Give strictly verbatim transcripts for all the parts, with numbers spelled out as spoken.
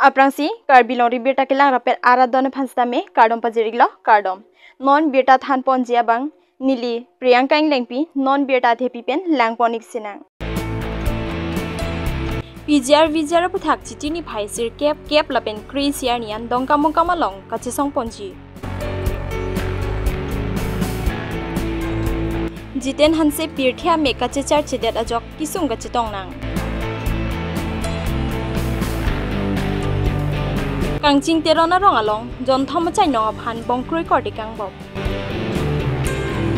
Aphrangsi Karbi Longri Birta kelang rapet arat don aphan sitame kardom pajir-iklo, kardom. Non birta thanponji abang neli Priyanka Englengpi, non birta athepi pen langpon-ik sinang. P G R V G R aputhak Chiti niphai sirkep, kep lapen kre-isi arni an Dongkamukam along kachesongponji. Jiten Hanse pirthe amek kachecharchedet ajok kesung kachetong nang. Kangching Teron arong along jonthom achainong aphan bongkroi korte kangbom.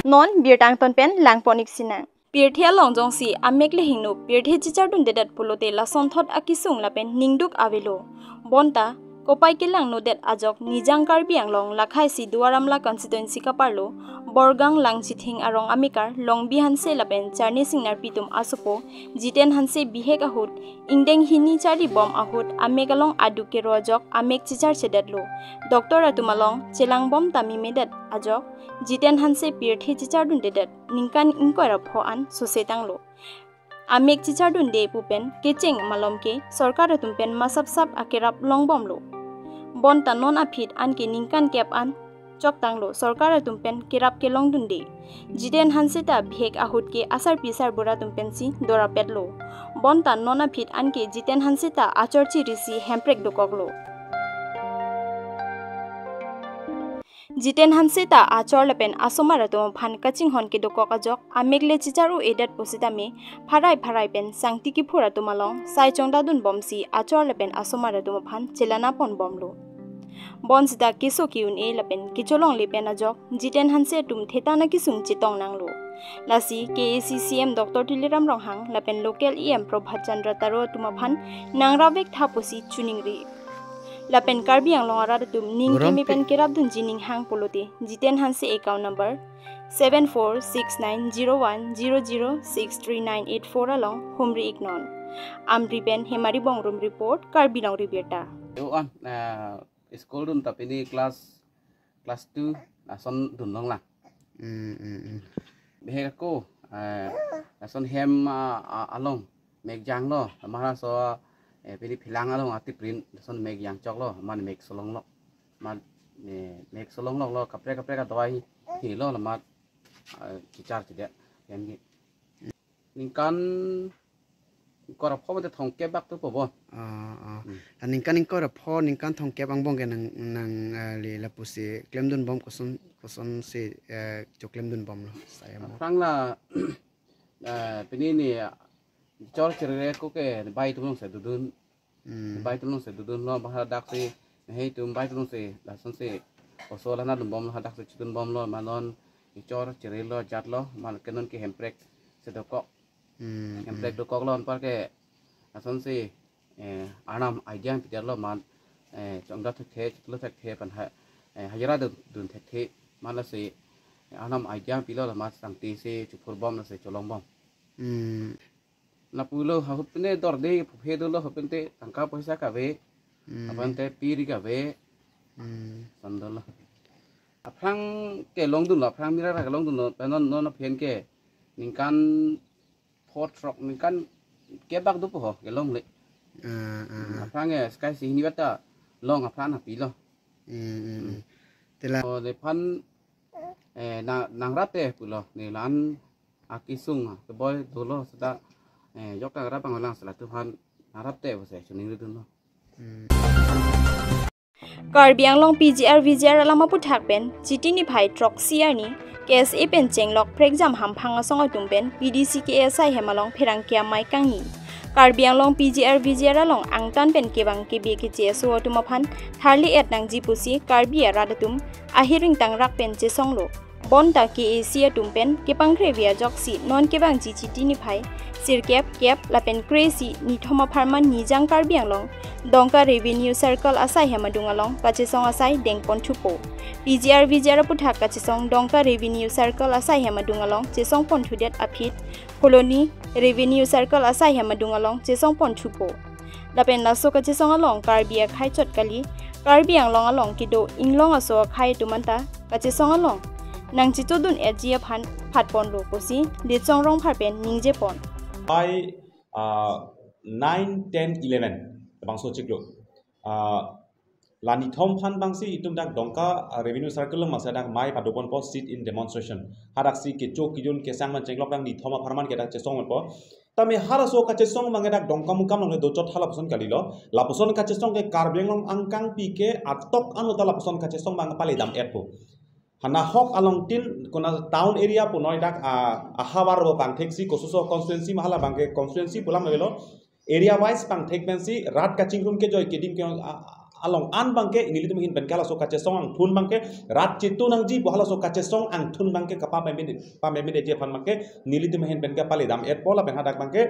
Non birta angton pen langpon-ik sinang. Pirthe along jongsi amek le hingno pirthe chechardundedet pulote lasonthot akesung lapen ningduk avelo. Bonta kopai kelangnodet ajok Nijang Karbi Anglong lakhaisi Duar Amla constituency kaparlo Borgang Langchithing arong amekar Longbi Hanse lapen Charni Singnarpi atum asopo Jiten Hanse bihek ahut ingdeng hini charlibom ahut amek along aduk kero ajok amek checharchedetlo. Doctor atum along chelangbom ta memedet ajok Jiten Hanse pirthe chechardundedet ningkan ingkoi ra pho an sose tanglo. Amek chechardunde pu pen kecheng malom ke sorkar atum pen masapsap akerap longbomlo. Bonta non aphi anke ningkan kep an choktanglo, sorkar atum pen kerap kelongdunde. Jiten Hanse ta bihek ahut ke asarpi sarbura atum pensi dorapetlo. Bonta non aphi anke Jiten Hanse ta achor chirisi hemprek dokoklo. Jiten Hanse ta achor lapen asomar atum aphan kachinghon kedokok ajok amek le chechar-u-edet pusitame pharai pharai pen sangti kiphur atum along sai chongdadunbomsi achor lapen asomar atum aphan chelanaponbomlo. Bonsita keso ke-un-e lapen kecholongle pen ajok Jiten Hanse atum thetan akesung chetong nanglo. Lasi K A A C C M Doctor Tuliram Ronghang lapen local E M Prabhat Chandra Taro atum aphan nangrap-ik tha pusi choningri. Lapen Karbi Anglong arat atum ning Gorom keme pi- pen kerapdunji ninghang pulote Jiten Hanse account number seven four six nine zero one zero zero six three nine eight four along humri-iknon. Amri pen Hemari Bongrung report, Karbi Longri Birta. Yo an, eh, school dun ta pini class, class two lason dunlonglang. Hmm, hmm, hmm. Bihek ako, eh, lason hem, ah, ah, along mek janglo, amahra so, eh, pini philang along atiprin lason mek jangchoklo, amat mek solonglo. Amat, eh, mek solongloklo, kaprek kaprek adawai hilo, amat, eh, checharchedet. Hem ke ningkan ingkoi ra pho mate thomkep bak dopo bo. Ah, ah. Hmm. Ah, ningkan ingkoi ra pho, ningkan thomkep angbong ke nang, nang, ah, le lapusi klemdunbom koson, kosonsi, eh, choklemdunbomlo. Saya mo. Aphrang la, eh, pini ni, ah, chor cherere ako ke bai atum alongsi dodun. Hmm. Bai atum alongsi dodunlo, ba hadaksi, hei atum bai atum alongsi, lasonsi oso lana dunbomlo, hadaksi chodunbomlo, ma non kechor cherelo, jatlo, ma ke non ke hemprek si dokok. Hmm, hemprek hmm. Dokoklo anparke lasonsi, eh, arnam idea pidetlo, ma, eh, chongda thekthe, chotlo thekthe, pen ha, eh, hajira dun, dun thekthe, ma lasi, eh, arnam idea pilo, ma sangtisi chophurbom, lasi cholongbom. Hmm. Lapulo, ahut pen te dorde, phuphe dolo, ahut pen te tangka poisa kave, hmm. Aphan te piri kave, hmm. Lason dolo. Aphrang kelongdunlo, aphrang mira kelongdunlo, pen non, non aphi anke ningkan pho throk, ningkan kep bak dopo ho, kelongle. Ah, ah, ah. Aphrang ke sky si hini bata long aphrang hapilo. Hmm, hmm, hmm. Te la. O, nephan, eh, na, nangrap te pulo, ne la-an akesung, ah, keboi dolo seta, eh, jok ta rap anglang sela tuphan nangrap te pusi choningridunlo. Hmm. Karbi Anglong P G R V G R alam aputhak pen, Chiti niphai throksi arni, K S A pen chenglok prekjam hamphang asong atum pen, P D C K A asaihem along pherangke amei kangni. Karbi Anglong P G R V G R along angtan pen kevang kebe ke K S O atum aphan, tharli-et nangji pusi, Karbi arat atum, ahir ingtangrak pen chesonglo. Bonta K A C atum pen kepangkre via ajoksi non kevangji Chiti niphai sirkep, kep lapen kre-isi nithom apharman Nijang Karbi Anglong Dongka Revenue Circle asaihem adung along kachesong asai dengpon thupo. P G R V G R aputhak kachesong Dongka Revenue Circle asaihem adung along chesongpon thudet aphi Colony Revenue Circle asaihem adung along chesongpon thupo. Lapen laso kachesong along Karbi akhei chot kali, Karbi Anglong along kedo inglong aso akhei atum anta kachesong along nangchechedun-etji aphan phatponlo pusi Litsong Rongphar pen ningjepon. By, uh, nine, ten, eleven, labangso chiklo. ah, la nithom aphan abangsi itum dak Dongka, ah, Revenue Circle along abangsi dak mei padoponpo sit-in demonstration. Hadaksi kecho kejun kesang man chenglok dak nithom apharman ke dak chesongponpo. Tame halaso kachesong abangke dak Dongkamukam along dochot ha lapuson kalilo. Lapuson kachesong ke Karbi Anglong angkangpi ke atok ano ta lapuson kachesong abang pale dam-etpo. Hanahok along tin kona town area punoi dak, ah, ahavar bo pangtheksi kososo constituency ma hala abangke constituency pu alam lelo. Area wise pangthek pensi rat kachingrum kejoi kedim ke, ah, along an abangke nelitum ahin pen ke halaso kachesong angthun abangke rat chetu nangji pu halaso kachesong angthun abangke kapapemede, pamemede ji aphan abangke nelitum ahin pen ke pale dam-etpo lapen hadak abangke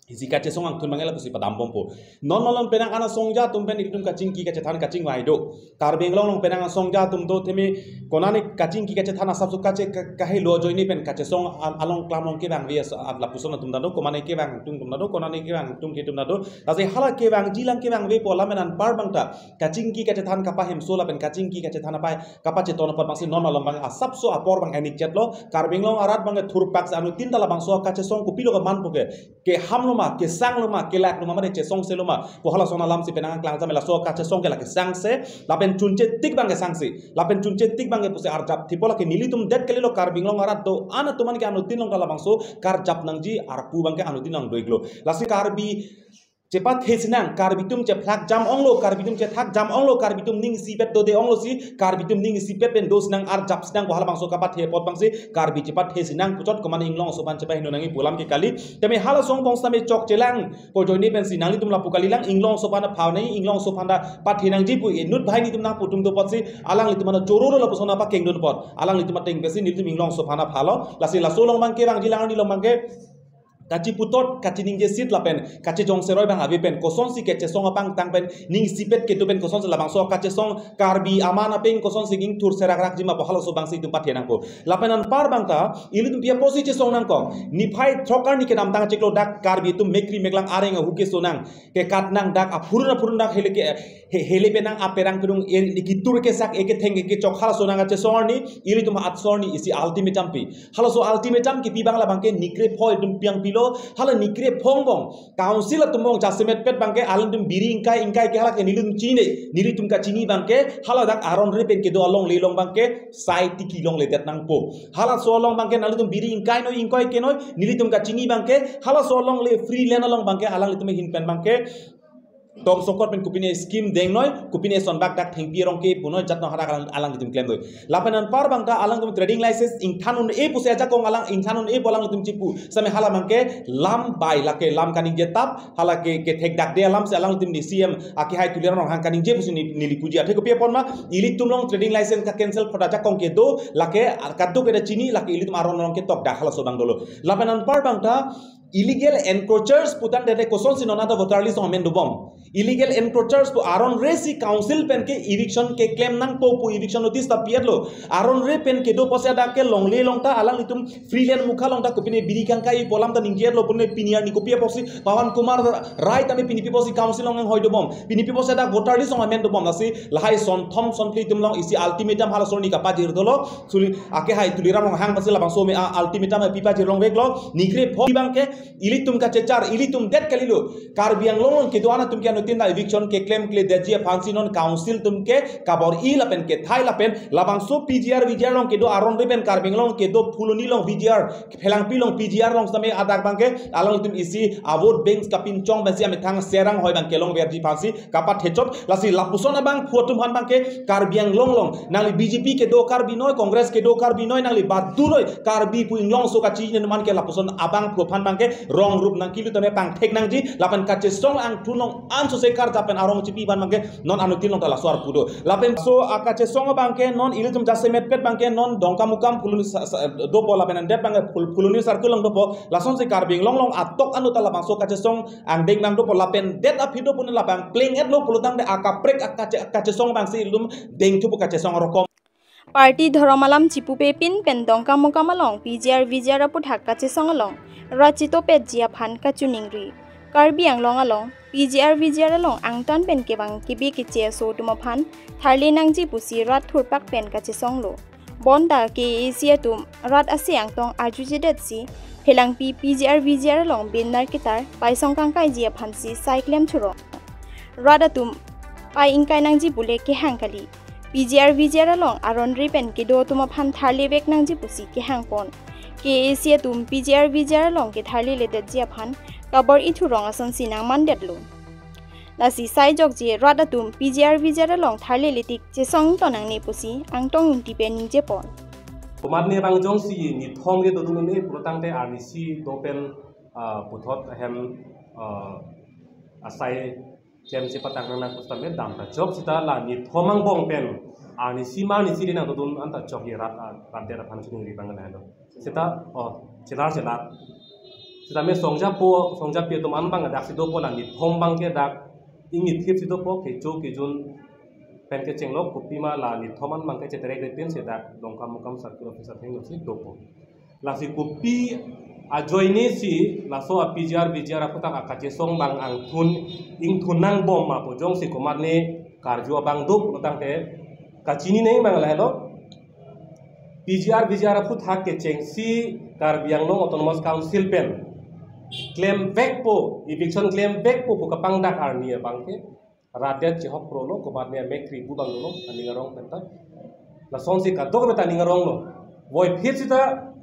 isi kachesong angthun abangke lapusi padamponpo. Non malon penang ana songja atum pen itum kachingki kachethan kachingvai do. Karbi Anglong along penang asongja atum do tame konane kachingki kachethan asapso kache ka-, kahelo ajoine pen kachesong al-, along klam along kevangve as-, at lapuson atum ta do, komane kevang atum atum ta do, konane kevang atum ke atum ta do. Lasi hala kevangji lang kevangvepo lapen anpar abang ta kachingki kachethan kapahemso lapen kachingki kachethan apai kapacheton apot abangsi non malom abang asapso apor abang enik chetlo. Karbi Anglong arat abangke thurpak si anuttin ta labangso kachesong kopilo kemanpo ke, kehamlo ma, kesanglo ma, kelaklo ma, mane chesongse lo ma pu halason alamsi penang klang jame laso kachesong ke la kesangse, lapen chunche tik abangke sangse, lapen chunche tik abangke pusi arjap thipo lake nelitum det kalilo Karbi Anglong arat do-an atum an ke anuttin along ta labangso karjap nangji arpu abangke anuttin along do-iklo. Lasi Karbi chepathe sinang, Karbi atum chephlak jam onglo, Karbi atum chethak jam onglo, Karbi atum ning isipet dode onglo si, Karbi atum ning isipet pen do sinang arjap sinang pu halabangso kapathe apot abangsi, Karbi chepathe sinang puchot komane inglong aso aphan chepaheno nangji pu alam ke kali. Tame halaso angbong sitame chokchelang pu ajoine pensi nanglitum lapu kalilang inglong aso aphan apha nangji, inglong aso aphan ta pathe nangji pu inut banghini atum nangpu atum do apotsi, alanglitum aphan choro lo lapuson apakengdun apot, alanglitum ateng pensi nelitum inglong aso aphan aphalo, lasi laso along abangke vangjilang arni along abangke kachiputhot, kachiningje sit lapen kachejong seroi abang ave pen kosonsi kachesong apangthang pen ning isipet kedo pen kosonsi labangso kachesong Karbi aman apeng kosonsi ingthur serak rakji ma pu halaso abangsi itum pathe nangpo. Lapen anpar abang ta ilitum pi apotsi chesong nangkok. Niphai throk arni kedamtang chiklo dak Karbi atum mekri meklang areng ahu keso nang, kekat nang, dak aphurun aphurun dak hele ke, he-, hele penang aperang perung e, ketur kesak, eketheng ekechok halaso nang kachesong arni, ilitum atso arni isi ultimatum pi. Halaso ultimatum kipi abang labangke nikrepho itum pi-ang pilo, hala nikrepho angbong council atum angbong jasemetpet abangke alangtum biri ingkai ingkai ke hala ke nelitum chinine, nelitum kachini abangke hala dak aron re pen kedo alongle along abangke sai tiki longledet nangpo. Halaso along abangke nanglitum biri ingkai noi ingkoi kenoi, nelitum kachini abangke halaso alongle free land along abangke alanglitum ahin pen abangke tong sokot pen kopine scheme dengnoi, kopine sonbak dak thengpi arong ke punoi jatno hadak alang, alanglitum klemdoi. Lapen anpar abang ta alangtum trading license ingthan un-e pusi ajakong alang ingthan un-e pu alanglitum chipu. Sitame hala abangke lam bai lake lam kaningje tap, hala ke, kethek dakde alamsi alanglitum D C M akehai Tuliram Ronghang kaningje pusi ni, neli puji athe kopi apot ma, ilitum along trading license ka cancel phoda ajakong kedo, lake kadokave ta chini, lake ilitum aron along ketok dak halaso abang dolo. Lapen anpar abang ta illegal encroachers putangte kosonsi non ata voter list along amen dobom. Illegal encroachers pu aron re si council pen ke eviction keklem nangpo pu eviction notice ta pi-etlo. Aron re pen kedo apotsi dak ke longle along ta alanglitum free land mukha along ta kopine biri kangkai pu alam ta ningje-etlo, pune pini arni kopi apotsi Pawan Kumar Rai tame pini pi apotsi council along anghoi dobom. Pini pi apotsi dak voter list along amen dobom, lasi lahai sonthom sonphli atum along isi ultimatum halaso arni kapajir dolo. Suli akehai Tuliram Ronghang pensi labangso me a ultimatum pipa jirlongveklo, nikrepho abangke ilitum kachechar, ilitum det kalilo. Karbi Anglong along kedo-an atum ke anuttin ta eviction keklemkledetji aphansi non council atum ke kabor-i lapen kethai lapen labangso P G R V G R along kedo aron re pen Karbi Anglong along kedo Phuloni along V G R, Phelangpi along P G R along sitame adak abangke alanglitum isi a-vote banks kapinchong pensi amethang serang hoi abang kelongverji aphansi kapathechot, lasi lapuson abangphu atum aphan abangke Karbi Anglong along nangli B J P kedo Karbi noi, Congress kedo Karbi noi, nangli badu noi, Karbi pu inglong aso kachini anuman ke lapuson abangphu aphan abangke rong rup nangkilu tame pangthek nangji, lapen kachesong angthun along anso se karjap pen arong chipi aphan abangke non anuttin along ta laso arpu do. Lapen so akachesong abangke non ilitum jasemetpet abangke non Dongkamukam Phuloni sa, sa, dopo lapen andet abangke Phul-, Phuloni circle along dopo, lasonsi Karbi Anglong along atok ano ta labangso kachesong angdeng abang dopo lapen det aphi do pune labang pleng-etlo pulotangte akaprek akache-, akachesong abangsi ilum dengthupo kachesong arokom. Party dhorom alam chipupepin pen Dongkamukam along P G R V G R aputhak kachesong along rat chitopetji aphan kachiningri. Karbi Anglong along P G R V G R along angtan pen kevang kebi keche aso atum aphan tharle nangji pusi rat thurpak pen kachesonglo. Bonta K A A C atum rat ase angtong arjujedetsi Phelangpi P G R V G R along banner ketar paisong kangkaiji aphansi sai klem churong. Rat atum pai ingkai nangji pule kehang kali. P G R V G R along aron ri pen kedo atum aphan tharlevek nangji pusi kehang pon. K A A C atum P G R V G R along ketharleledetji aphan kabor-i thurong asonsi nangmandetlo. Lasi sai jokje rat atum P G R V G R along tharlele tik chesong ington nangne pusi Angtong Ingti pen ningje pon. Komatne abang jongsi nithom ke dodun un-e pulotangte arnisi do pen, ah, puthot ahem, ah, asai klem chepatang nang kusitame dam ta chok seta la nithom angbong pen arnisi ma arnisi ri nangdodun an ta chok ye rat, ah, rat det aphan chuningri abang lahelo. Seta, oh, chelar chelar. Sitame songjapo, songjapi atum an abang daksi dopo, la nithom abang ke dak ingni thip si dopo, kecho kejun pen kechenglo, kopima la nithom an abang ke cheterek ri pen si dak Dongkamukam circle office athengno si dopo. Lasi kopi ajoine si laso a P G R V G R aphuthak akachesong abang angthun ingthun nangbom ma pu jongsi komatne karju abang do pulotangte kachini nangji abang lahelo. P G R V G R aphuthak kechengsi Karbi Anglong Autonomous Council pen klemvekpo, eviction klemvekpo pu kapangdak arni abang ke rat det chehok prolo, komatne amek kri bu abang dolo, aning arong penta. Lasonsi kadokave ta aning aronglo. Voiphit seta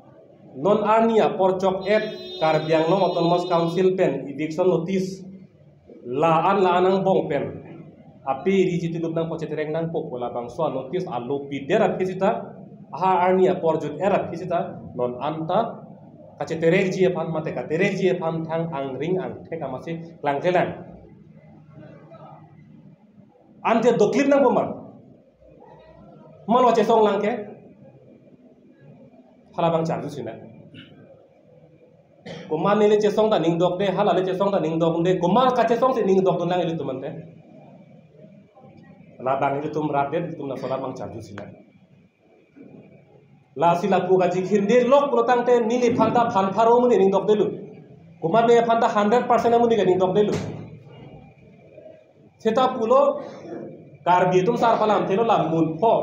non arni apor chok-et Karbi Anglong Autonomous Council pen eviction notice la-an la-an angbong pen ape ri chitilup nangpo, cheterek nangpo pu labangso a notice alo pidet aphi seta, aha arni apor jut-et aphi seta non anta kacheterekji aphan mate katerekji aphan thang angring angthek amatsi klangklelang. Ante doklip nangpo ma? Mano chesong lang ke? Hala abang charju sinang. Komat neli chesong ta ning dokde, hala le chesong ta ning dokde, komat kachesong si ning dokdun lang ilitum ante. Labang ilitum rat det, ilitum laso labang charju sinang. Lasi lapu kaji khinde lok pulotangte neliphan ta phan pharo amonit ning dokdelo. Komat nephan ta hundred percent amonit ning dokdelo. Seta pulo Karbi atum sar palam thelo la munpho,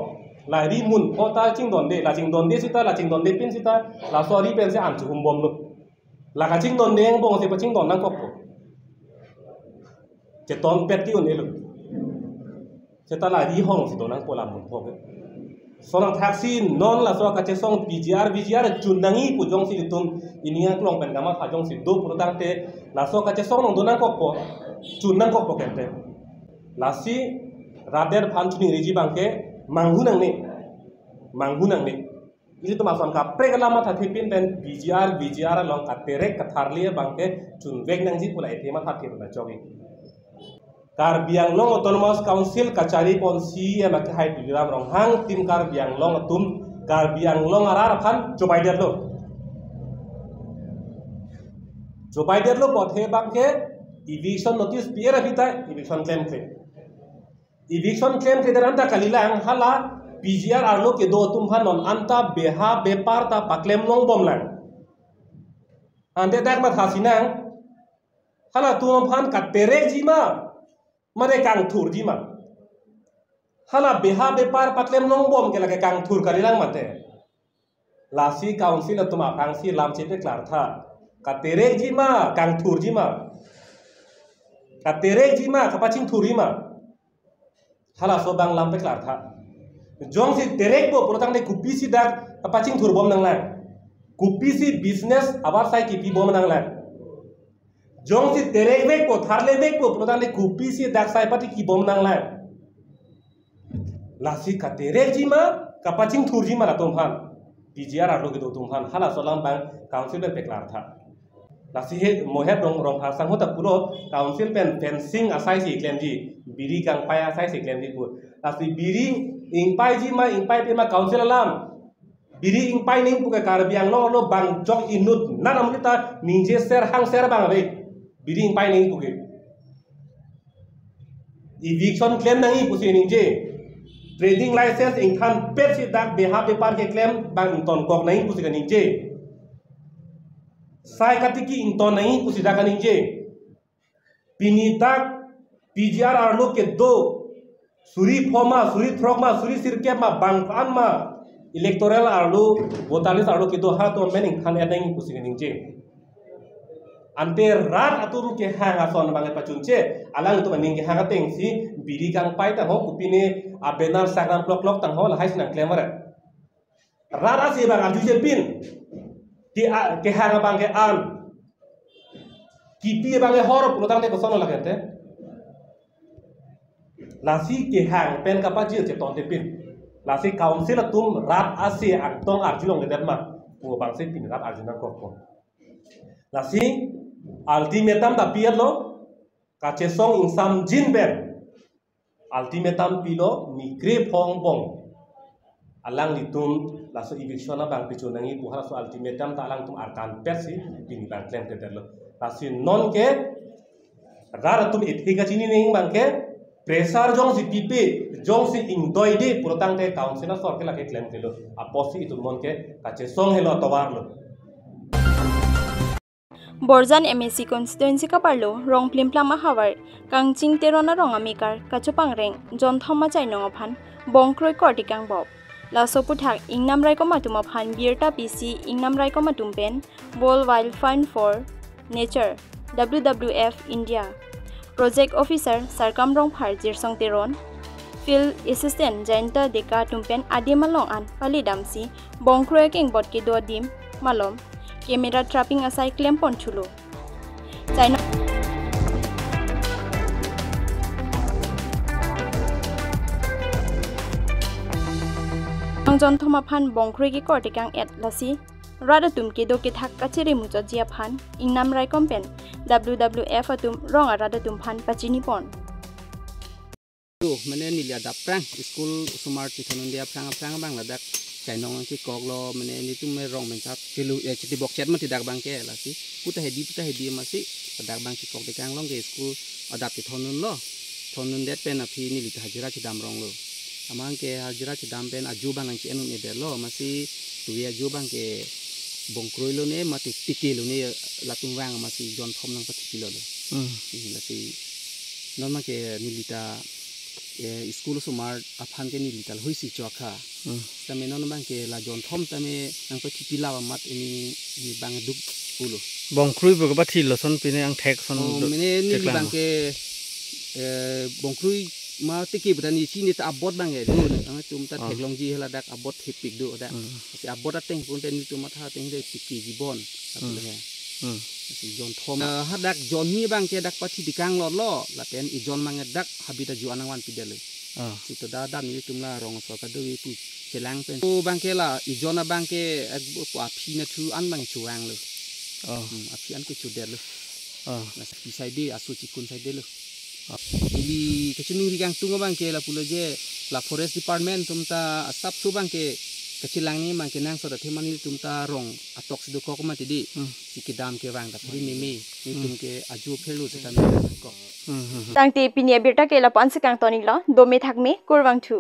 la ri munpho ta chingdonde, la chingdonde seta, la chingdonde pin seta, laso ari pensi an chuhumbomlo. La kachingdonde angbong si pachingdon nangkokpo. Chetonpet ke un-elo. Seta la ri hong si do nangpo la munpho ke. Sonang thaksi non laso kachesong P G R, V G R chun nangji pu jongsi itum ining aklong pen kamatha jongsi do pulotangte laso kachesong nang do nangkokpo, chun nangkokpo kente. Lasi rat det aphan chuningriji abang ke manghu nangne. Manghu nangne. Ilitum ason kaprek alam mathathepin pen P G R, V G R along katerek katharle abang ke chunvek nangji pu la ethe mathathe pu la chokji. Karbi Anglong Autonomous Council kachari pon C E M akehai Tuliram Ronghang, Team Karbi Anglong atum Karbi Anglong arat aphan chobaidetlo. Chobaidetlo pu athe abang ke eviction notice pi-et aphi ta eviction klemkle. Eviction klemkledet anta kalilang, hala P G R arlo kedo atum aphan non anta beha bepar ta paklem longbomlang. Ante dak matha sinang, halatum aphan katerekji ma, mate kangthurji ma? Hala beha bepar paklem longbom ke lake kangthur kalilang mate. Lasi council atum aphrangsi lam chepeklartha. Katerekji ma, kangthurji ma? Katerekji ma, kapachingthurji ma? Halaso abang lam peklartha. Jongsi terekpo pulotangte kopisi dak kapachingthurbom nanglang? Kopisi business abar sai kipibom nanglang? Jongsi terekvekpo, tharlevekpo pulotangte kopisi dak sai pati kibom nanglang? Lasi katerekji ma, kapachingthurji ma latum aphan? P G R arlo kedo atum aphan, halaso alam abang council pen peklartha. Lasi he mohet dong rong phasang hota pulo council pen fencing asai si klemji, biri kangpai asai si klemji pu. Lasi biri ingpaiji ma, ingpaipe ma council alam? Biri ingpai nangji pu ke Karbi Anglong arlo bang jok inut nan amonit ta ningje ser hang ser abang ave. Biri ingpai nangji pu ke. Eviction klem nangji pusi ningje. Trading license ingthanpet si dak beha bepar keklem abang ingtonkok nangji pusi kaningje. Sai katiki ington nangji pusi dak kaningje. Pini dak P G R arlo kedo suri pho ma, suri throk ma, suri sirkep ma, bang an ma, electoral arlo, voter list arlo kedo halatum amen ingthan-et nangji pusi kaningje. Ante rat atum kehang ason abang pachunche, alangtum aning kehang atengsi biri kangpai tangho, kopine a-banner sakram kloklok tangho, lahai si nangklem aret. Rat ase abang arjuje pin. Ke a, kehang abang ke an. Kipi abang ke hor pulotangte kosonlo lake te. Lasi kehang pen kapajir chetonte pin. Lasi council atum rat ase angtong arjulongledet ma pu abangsi pin rat arju nangkokpo. Lasi ultimatum ta pi-etlo, kachesong ingsamjin pen ultimatum pilo, ni krephongo bong. Alanglitum laso eviction abang pichun nangji pu halaso ultimatum ta alangtum arkan petsi pini abang klemkledetlo. Lasi nonke rat atum ethe kachini nangji abang ke pressure jongsi pipe, jongsi ingdoide pulotangte council asor ke lake klemklelo. Apotsi itum nonke kachesong helo, tovarlo. Borjan M A C constituency kaparlo Rongplimplam ahavar Kangching Teron arong amekar kachopangreng jonthom achainong aphan bongkroi korte kangbop. Laso aputhak ingnam raikom atum aphan birta pisi ingnam raikom atum pen World Wild Fund for Nature, W W F India, Project Officer Sarkam Rongphar Jirsong Teron, Field Assistant Jayanta Deka atum pen adim along an palidamsi bongkroi akengbot kedo adim malom camera trapping asai klempon thulo. China nang jonthom aphan bongkroi kekorte kang-et lasi rat atum kedo kethak kachere muchotji aphan ingnam raikom pen W W F atum rong arat atum aphan pachinipon. Yo, mane neli adap aphrang, school osomar chethondunde aphrang aphrang abang ladak chainong kekoklo, mane nelitum me rong menchak kelu, eh, chitibokchet mati dak abang ke lasi. Puta hedi, puta hedi masi, ladak abang kekokte kanglong ke school adap chethondunlo. Thondundet pen aphi neli ta hajira chedam ronglo. Amat ke hajira chedam pen ajo abang nangche-en un-edetlo, masi tuwe ajo abang ke bongkroilo ne, mati tikelo ne, latum vang masi jonthom nangpathipilolo. Hmm. Hmm, lasi non ma ke neli ta, eh, school osomar aphan ke neli ta lahuisi chokha. Hmm. Tame non abang ke la jonthom tame nangpathipilap amat ini, ini abang duk pulo. Bongkroi bo kapathilo ason pine angthek ason Oh, do mene neli cheklang abang bo. Ke, eh, bongkroi ma tiki bata neli chini ta abot abang ke do. Nangtum ta Oh. theklongji haladak abot thepik do dak. Hmm. Si abot ateng pun pen nelitum matha ateng de tiki jibon. Hmm. Satu le. Hmm. Si jonthom. Eh, hadak jon ni abang ke dak pathi dikang lotlo, lapen ijon abang dak habit ajo anang vanpidetlo. Ah. Sita dak nelitum la rong aso kadokave pu chelang pen. O abang ke la, ijon abang ke, eh, pu aphi nathu an abang chevanglo. Ah. Hmm, aphi an ke chodetlo. Ah. Lasi saide, aso chikun saidelo. Ah. Ili kachiningri kangtung abang ke lapulo je, la forest department atum ta asapso abang ke kachelang ni abang ke nangso ta themani atum ta rong atok si dokok mati di. Hmm. Si kedam kevang ta phri meme, nelitum ke ajo pherlo seta me kok. Hmm, hmm, hmm. Tangte pini abirta ke lapu-an si kangtonlo, dome thakme, kurvangthu.